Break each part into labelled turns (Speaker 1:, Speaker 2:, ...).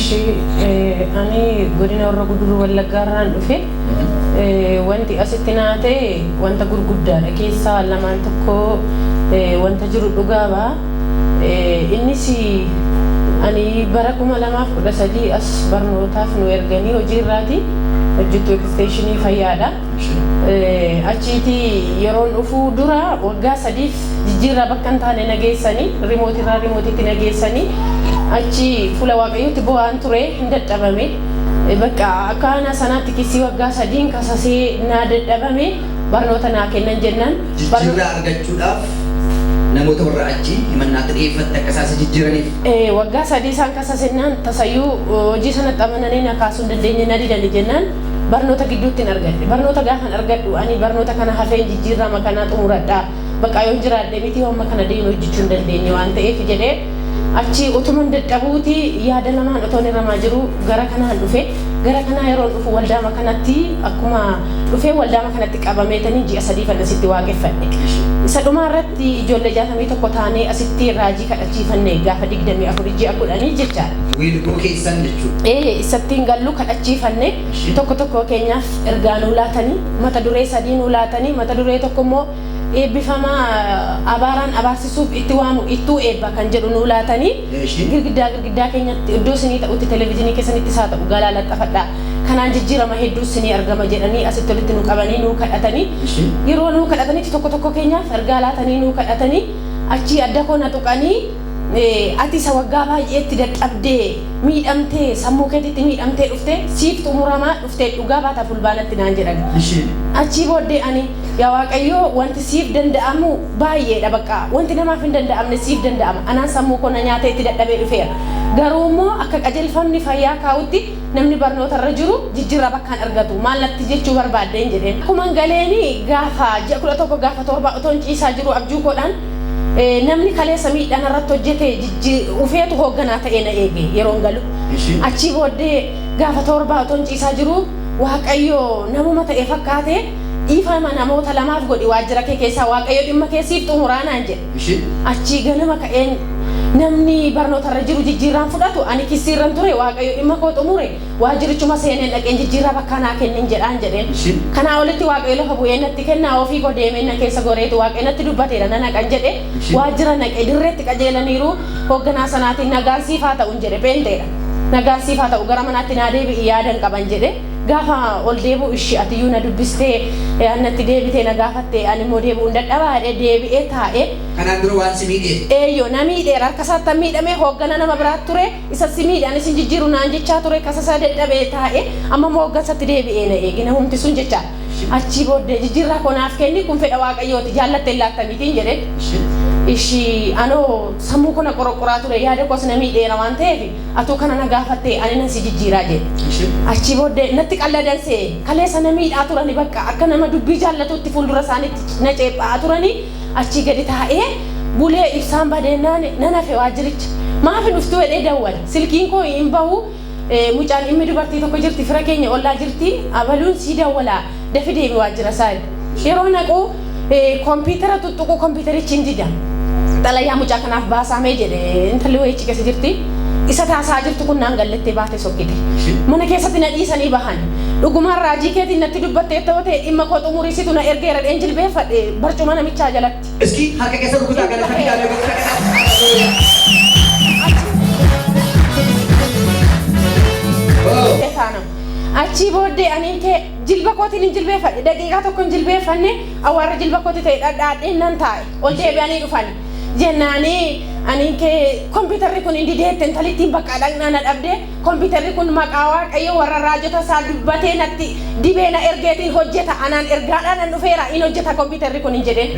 Speaker 1: Ishi ani godina Horroo Guduruu Wallaggaa irraan dhufe. Wanti asitti naa ta'e wanta gurguddaadha. Keessaa lamaan tokko wanta jiru dhugaa ba'a. Innis ani bara 2013 as barnootaaf nu erganii hojii irraati. Hojjettuu eksteeshinii fayyaadha. Achiiti yeroon dhufuu dura waggaa 3f jijjiirraa bakka hin taane na geessanii, rimootirraa rimootitti na geessanii, achi fuula Waaqayyootti bo'aan ture, hin dadhabame. Bakka akka aanaa sanaatti kissii waggaa 3n kasasee naa dadhabame, barnoota naa kennan jennaan.
Speaker 2: Jijjiirraa argachuudhaaf namoota warra achii himannaatti dhiyeeffatte akka isaan si jijjiiraniif.
Speaker 1: Waggaa 3 isaan kasasennaan tasayyuu hojii sanatti amananii na kaasuu hin dandeenye, na didani jennaan barnoota gidduutti hin argadhe. Barnoota gaafan argadhu ani barnoota kana hafeen jijjiirraa kanaa xumuradha. Bakka yoon jiraadhe miti hamma kana deemee hojjechuu hin dandeenye waan ta'eef jedhee achi utuman dadhabuuti yaada lamaan otoon hiramaa jiru gara kanaan dhufe. Gara kanaa yeroon dhufu waldaama kanatti akkuma dhufee waldaama kanatti qabameetanii ji'a 3 fan asitti waaqeffadhe. Isa dhumaa irratti ijoollee 61 taanee asitti raajii kadhachiifanne gaafa 24 ji'a 10 jechaadha.
Speaker 2: Wiilgoo keessan jechuudha.
Speaker 1: Ee, isattiin gallu kadhachiifanne, tokko tokko keenyaaf ergaa nuu laatanii, mata duree 3 nuu laatanii, mata duree tokko immoo eebbifamaa abaaraan abaarsisuuf itti waamu ittuu eebba kan jedhu nuu laatanii, girgiddaa girgiddaa keenyatti iddoo isinii ta'utti televezyiinii keessanitti isaa ta'u galaa laxxafadhaa, kanaan jijjiirama hedduu isinii argama jedhanii asitti walitti nu qabanii nuu kadhatanii, yeroo nuu kadhatanitti tokko tokko keenyaaf ergaa laatanii nuu kadhatanii, achii adda koo na tuqanii, ati isa waggaa baay'eetti dadhabdee miidhamtee sammuu keetitti miidhamtee dhuftee siif xumuramaa dhuftee dhugaa baata fulbaanatti naan jedhan. Achii booddee ani, yaa Waaqayyoo, wanti siif danda'amu baay'eedha, bakka wanti namaaf hin danda'amne siif danda'ama, anaan sammuu koo na nyaatee itti dadhabee dhufeera. Garuu immoo akka qajeelfamni fayyaa kaa'utti namni barnoota irra jiru jijjiirraa bakkaan argatu, maal natti jechuu barbaaddeen jedheen. Akkuman galeeni gaafa ji'a 11 gaafa 7 otoon ciisaa jiru abjuu koodhaan namni kaleessa miidhaan irratti hojjete ufeetu hoogganaa ta'ee na eege yeroon galu. Achii booddee gaafa 7 otoon ciisaa jiru Waaqayyo namuma ta'e fakkaate, dhiifama namoota lamaaf godhi waajjira kee keessaa, Waaqayyo dhimma kee siif xumuraa naan jedhe. Achii ganama ka'een namni barnoota irra jiru jijjiirraan fudhatu, ani kissiirran ture, Waaqayyo dhimma koo xumure, waajjirichuma seeneen dhaqeen jijjiirraa bakkaa naa kennin jedhaan jedheen. Kanaa olitti Waaqayyo lafa bu'ee natti kennaa, ofii koo deemee na keessa goreetu Waaqayyo natti dubbateera na naqan jedhe, waajjira naqee dirreetti qajeelaniiru hoogganaa sanaatiin nagaan siif haa ta'un jedhe, pheenxeedha. Nagaan siif haa ta'u, gara manaatti naa deebi'i, yaadan qaban jedhe. Gaafa ol deebi'u ishii atiyyuu na dubbistee natti deebitee na gaafatte, ani immoo deebi'uun dadhabaa jedhee deebi'ee taa'ee.
Speaker 2: Kanaan dura waan si miidheef.
Speaker 1: Eeyyoo, na miidheera, harka isaatti miidhamee hooggana nama biraat ture, isa si miidhe anis hin jijjiiru naan jechaa ture, kasasa dadhabee taa'e, amma immoo hooggansatti deebi'ee na eege namumti sun jechaadha. Achii booddee jijjiirraa koo naaf kenni, kun fedha Waaqayyooti, jaallatte hin laatta mitiin jedheen. Ishii anoo sammuu koo na qoroqoraa ture, yaada koos na miidheera waan ta'eef atuu kana na gaafatte ani nan si jijjiiraa jedhe. Achii booddee natti qalladan se'e, kaleessa na miidhaa turani, bakka akka nama dubbii jaallatuutti fuuldura isaaniitti na ceephaa'aa turanii, achii gadi taa'ee bulee ibsaan badeennaan nan hafe waajjiricha. Maaf hin dhuftuu jedhee dawwale. Silkiin koo hin bahu, mucaan dhimmi dubartii tokko jirti, fira keenya ollaa jirti, abaluun sii dawwalaa dafi deemi waajjira isaa jedhe. Yeroo naqu kompiitara tuttuquu kompiitarichi hin dida. Xalayaa mucaa kanaaf baasaamee jedhe, intalli wayii achi keessa jirti. Isa taasaa jirtu kun naan gallettee baate sokkite. Mana keessatti na dhiisanii bahan. Dhugumaan raajii keetiin natti dubbattee ta'uu ta'e dhimma koo xumurisitu na ergeera dheen jilbeeffadhe barcuma namichaa jalatti.
Speaker 2: Iski harka keessa rukutaa galata fidaa gooftaa kanaaf.
Speaker 1: Achii booddee ani kee jilba kootiin hin jilbeeffadhe, daqiiqaa tokko hin jilbeeffanne, awwaarra jilba kooti ta'e dhadhaadheen nan taa'e, ol deebi'anii dhufan jennaanii ani kee kompiitarri kun hin dideette, intalittiin bakka dhaqnaa na dhabde, kompiitarri kun maqaa Waaqayyo warra raajota isaa dubbatee natti dibee na ergeetiin hojjeta, anaan ergaadhaan nan dhufeera, hin hojjeta kompiitarri kun hin jedheen.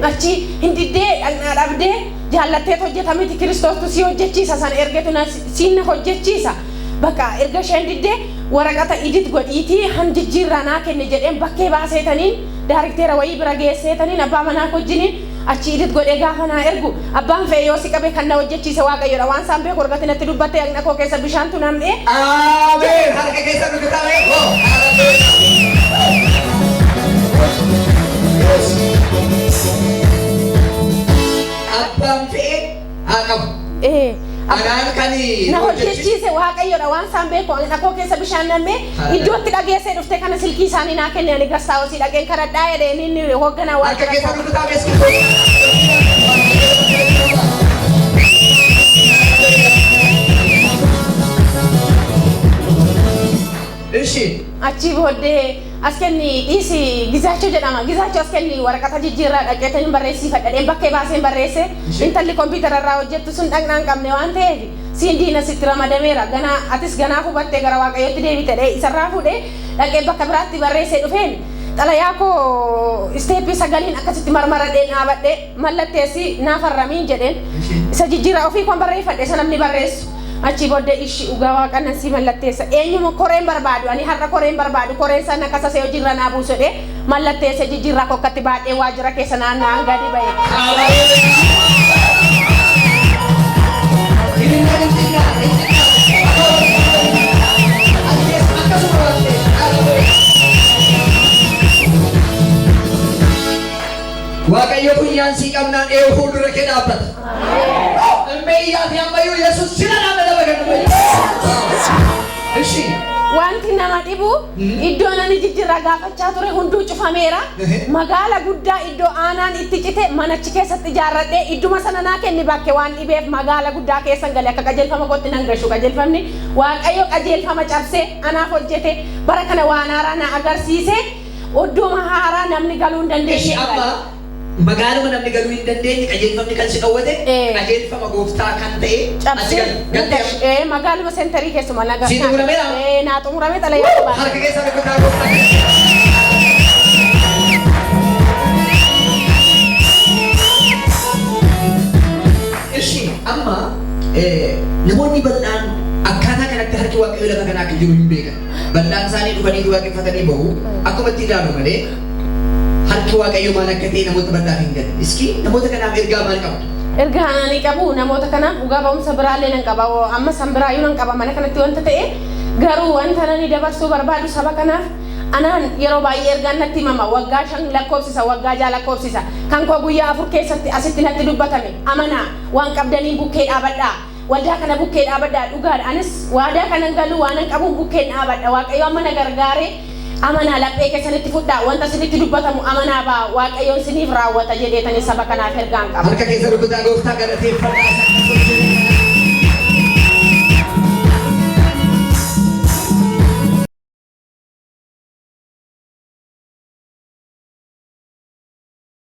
Speaker 1: Achi hin diddee dhaqnaa dhabdee, jaallatteet hojjeta miti, Kiristoostu si hojjechiisa, sana ergeetu na siin na hojjechiisa. Bakka erga isheen diddee waraqata idit godhiitii han jijjiirraa naa kenne jedheen bakkee baaseetaniin daarikteera wayii bira geesseetaniin abbaa manaa wajjiniin achi idit godhee gaafa naa ergu, abbaan fe'e yoo si qabe kan na hojjechiise Waaqayyoodha, waan isaan beeku argate natti dubbattee dhaqna koo keessa bishaantu nam'ee.
Speaker 2: Ameen. Harka keessa rukutaa mee. Oh, hallelujah. Abbaan fe'e haa qabu. Anaan kan
Speaker 1: Na hojjechiise Waaqayyoodha waan isaan beeku ani dhakoo keessa bishaan nammee iddootti dhageessee dhufte kana silkii isaanii naa kenne ani gastaawosii dhaqeen kadhadhaa jedheen inni hoogganaa
Speaker 2: Harka
Speaker 1: waajjira
Speaker 2: keessa rukutaa beeksisa. Ishi.
Speaker 1: Achii booddee as kenni dhiisi Gizaachoo jedhama. Gizaachoo as kenni waraqata jijjiirraa dhaqeetan barreessiifadha. Bakkee baaseen barreesse. Intalli kompiitara irraa hojjettu sun dhaqna hin qabne waan ta'eef siin diina sitti ramadameera. Ganaa atis ganaa hubattee gara Waaqayyootti deebite dhee isarraa fuudhee dhaqee bakka biraatti barreessee dhufeen xalayaa koo isteeppii 9 akkasitti marmaradheen dhaabadhee mallatteessi naafarramiin jedheen. Isa jijjiirraa ofii koon barreeffadhe isa namni barreessu. Achii booddee ishi dhugaa waaqannan si mallatteessa. Eenyuma koreen barbaadu ani har'a koreen barbaadu koreen sana kasasee hojiirra naa buusu jedhee mallatteesse jijjiirraa kokkatti baadhee waajjira keessa naanna'aan gadi ba'e.
Speaker 2: Waaqayyo funyaan sii qabnaan eewu fuuldura kee dhaabbata. Ammayyaati ammayyuu Yesuus sila dhaabbata baga. Ishi.
Speaker 1: Wanti nama dhibu iddoo nani jijjiirraa gaafachaa ture hunduu cufameera. Magaala guddaa iddoo aanaan itti cite manachi keessatti ijaarradhee idduma sana naa kenni bakke waan dhibeef magaala guddaa keessan galee akka qajeelfama kootti nan gashu qajeelfamni Waaqayyo qajeelfama cabsee anaaf hojjete bara kana waan haaraa na agarsiise odduma haaraa namni galuu hin
Speaker 2: Ishi
Speaker 1: dandeenye.
Speaker 2: amma magaaluma namni galuu hin dandeenye qajeelfamni kan si dhowwate qajeelfama gooftaa kan ta'e achi
Speaker 1: Cabsee
Speaker 2: galte.
Speaker 1: magaaluma sentarii keessuma nagaa.
Speaker 2: Sii xumurameera?
Speaker 1: Naa xumurame xalayaa qabaa.
Speaker 2: Harka keessa rukutaa gooftaa. Ishi amma namoonni bal'aan akkaataa kanatti harki Waaqayyoo lafa kanaa akka jiru hin beekan. Bal'aan isaanii dhufanii waaqeffatanii bahu akkuma itti ilaalu malee harki Waaqayyoo maal akka ta'e namoota bal'aaf hin galle. Iski namoota kanaaf ergaa maal qabdu?
Speaker 1: Ergaa ani qabu namoota kanaaf dhugaa ba'umsa biraallee nan qaba. Amma san biraayyuu nan qaba mana kanatti wanta ta'e garuu wanta nani dabarsuu barbaadu saba kanaaf anaan yeroo baay'ee ergaan natti himama waggaa 5 lakkoofsisa waggaa 6 lakkoofsisa kan koo guyyaa 4 keessatti asitti natti dubbatame amanaa waan qabdaniin bukkee dhaabadhaa waldaa kana bukkee dhaabadhaa dhugaadha anis waadaa kanan galu waanan qabuun bukkeen dhaabadha Waaqayyo amma na gargaaree amanaa laphee keessanitti fudhaa wanta isinitti dubbatamu amanaa baa Waaqayyoon isiniif raawwata jedheetanii saba kanaaf ergaan qaba.
Speaker 2: Harka keessa rukutaa gooftaa galateeffadhaa.